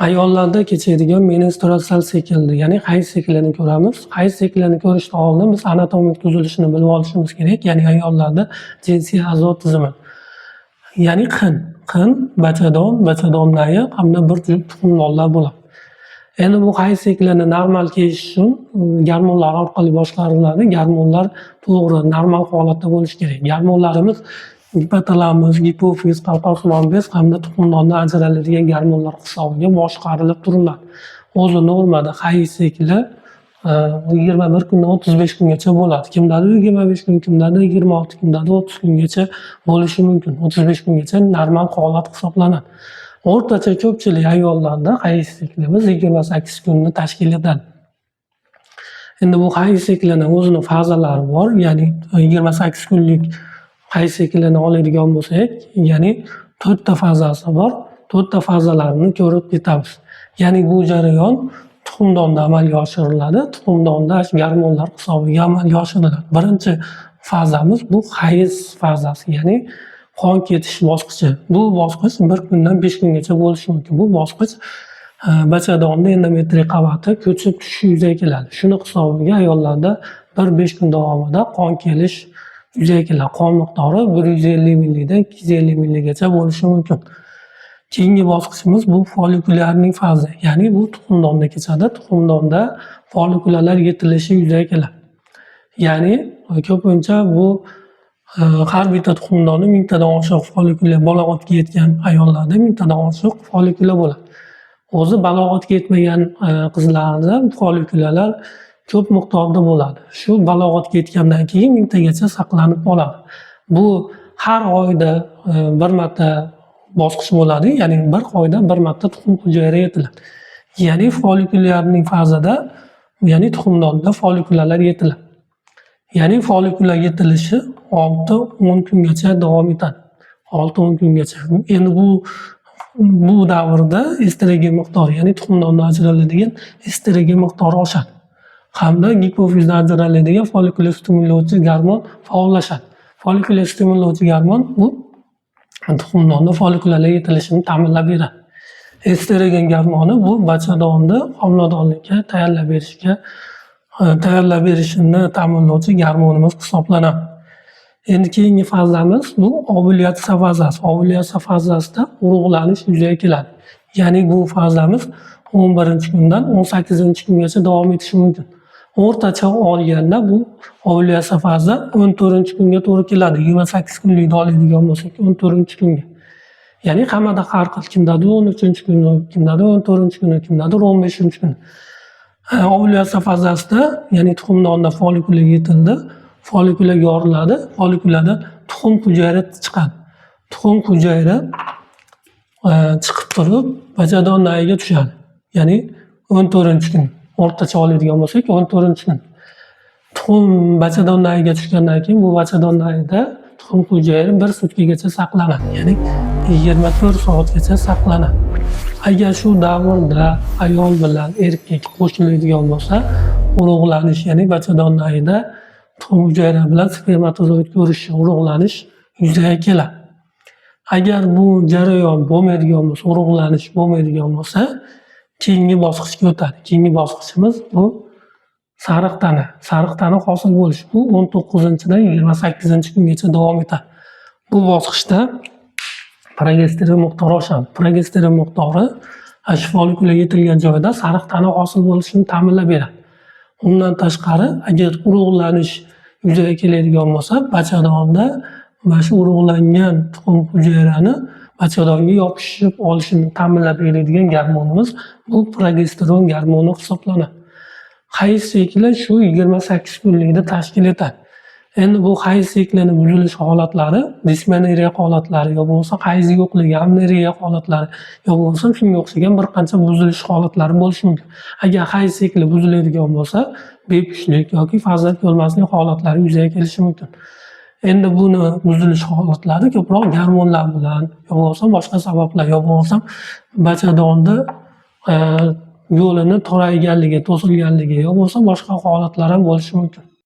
Ayollarda kechadigan menstruatsial siklni, ya'ni hayz siklini ko'ramiz. Hayz siklini ko'rishdan oldin biz anatomik tuzilishini bilib olishimiz kerak, ya'ni ayollarda jinsiy a'zo tizimi. Ya'ni qin, qin, bachadon, bachadon nayi hamda bir juft tuxumdonlar bo'ladi. Endi bu hayz siklini normal kelishi uchun gormonlar orqali boshqariladi. Gormonlar to'g'ri, normal holatda bo'lishi kerak. Gormonlarimiz gipotalamus, gipofiz, qalqonsimon bez hamda tuxumdondan ajraladigan gormonlar hisobiga boshqarilib turiladi. O'zi normada hayz sikli 21 kundan 35 kungacha bo'ladi. Kimdadir 25 kun, kimdadir 26, kimdadir 30 kungacha bo'lishi mumkin. 35 kungacha normal holat hisoblanadi. O'rtacha ko'pchilik ayollarda hayz siklimiz 28 kunni tashkil etadi. Endi bu hayz siklini o'zini fazalari bor, ya'ni 28 kunlik hayz siklini oladigan bo'lsak, ya'ni 4 ta fazasi bor. 4 ta fazalarini ko'rib ketamiz. Ya'ni bu jarayon tuxumdonda amalga oshiriladi. Tuxumdonda gormonlar hisobiga amalga oshiriladi. Birinchi fazamiz bu hayz fazasi, ya'ni qon ketish bosqichi. Bu bosqich 1 kundan 5 kungacha bo'lishi mumkin. Bu bosqich bachadonni endometriy qavati ko'chib tushishi yuzaga keladi. Shuni hisobiga ayollarda 1-5 kun davomida qon kelish yuzaga keladi. Qon miqdori 150 millidan 250 milligacha bo'lishi mumkin. Keyingi bosqichimiz bu follikulyarning fazi, ya'ni bu tuxumdonda kechadi. Tuxumdonda follikularlar yetilishi yuzaga keladi. Ya'ni ko'pincha bu har bitta tuxumdonda 1000 tadan oshiq follikula, balog'atga yetgan ayollarda 1000 tadan oshiq follikula bo'ladi. O'zi balog'atga yetmagan qizlarda follikulalar ko'p miqdorda bo'ladi. Shu balog'atga yetgandan keyin 1000 tagacha saqlanib qoladi. Bu har oyda bir marta bosqich bo'ladi, ya'ni bir oyda bir marta tuxum hujayra yetiladi. Ya'ni follikulyarning fazada, ya'ni tuxumdonda follikulalar yetiladi. Ya'ni follikula yetilishi 6-10 kungacha davom etadi. 6-10 kungacha. Endi bu davrda estrogen miqdori, ya'ni tuxumdondan ajraladigan estrogen miqdori oshadi. Hamda gipofizdan ajraladigan follikula stimullovchi gormon faollashadi. Follikula stimullovchi gormon bu tuxumdonda follikulalar yetilishini ta'minlab beradi. Estrogen gormoni bu bachadonni homiladorlikka tayyorlab berishini ta'minlovchi gormonimiz hisoblanadi. Endi keyingi fazamiz bu ovulyatsiya fazasi. Ovulyatsiya fazasida urug'lanish yuzaga keladi. Ya'ni bu fazamiz 11-kundan 18-kungacha davom etishi mumkin. O'rtacha olganda bu ovulyatsiya fazi 14-kunga to'g'ri keladi. 28 kunlikni oladigan bo'lsak, 14-kunga. Ya'ni hammada har xil, kimdadir 13-kuni, kimdadir 14-kuni, kimdadir 15-kuni. Ovulyatsiya fazasida, ya'ni tuxumdonda follikula yetildi, follikula yoriladi, follikulada tuxum hujayra chiqadi. Tuxum hujayra chiqib turib bachadon nayiga tushadi. Ya'ni 14-kun. O'rtacha oladigan bo'lsak, 14-kun. Tuxum bachadon nayiga tushgandan keyin bu bachadon nayida tuxum hujayra bir sutkagacha saqlanadi. Ya'ni 24 soatgacha saqlanadi. Agar shu davrda ayol bilan erkak qo'shiladigan bo'lsa, urug'lanish, ya'ni bachadon nayida tuxum hujayra bilan spermatozoid ko'rishishi, urug'lanish yuzaga keladi. Agar bu jarayon bo'lmaydigan bo'lsa, urug'lanish bo'lmaydigan bo'lsa, keyingi bosqichga o'tadi. Keyingi bosqichimiz bu sariq tana. Sariq tana hosil bo'lishi. Bu 19-dan 28-kungacha davom etadi. Bu bosqichda progesteron miqdori oshadi. Progesteron miqdori shu follikula yetilgan joyda sariq tana hosil bo'lishini ta'minlab beradi. Undan tashqari, agar urug'lanish yuzaga keladigan bo'lsa, bachadonda mana shu urug'langan tuxum hujayrani bachadonga yopishib olishini ta'minlab beradigan gormonimiz bu progesteron gormoni hisoblanadi. Hayz sikli shu 28 kunlikni tashkil etadi. Endi bu hayz siklini buzilish holatlari, dismenoreya holatlari yo bo'lmasa hayz yo'qligi, amenoreya holatlari yo bo'lmasa shunga o'xshagan bir qancha buzilish holatlari bo'lishi mumkin. Agar hayz sikli buziladigan bo'lsa, bepushtlik yoki farzand ko'rmaslik holatlari yuzaga kelishi mumkin. Endi buni buzilish holatlari ko'proq gormonlar bilan yo bo'lmasa boshqa sabablar, yo bo'lmasam bachadonni yo'lini torayganligi, to'silganligi yo bo'lmasa boshqa holatlar ham bo'lishi mumkin.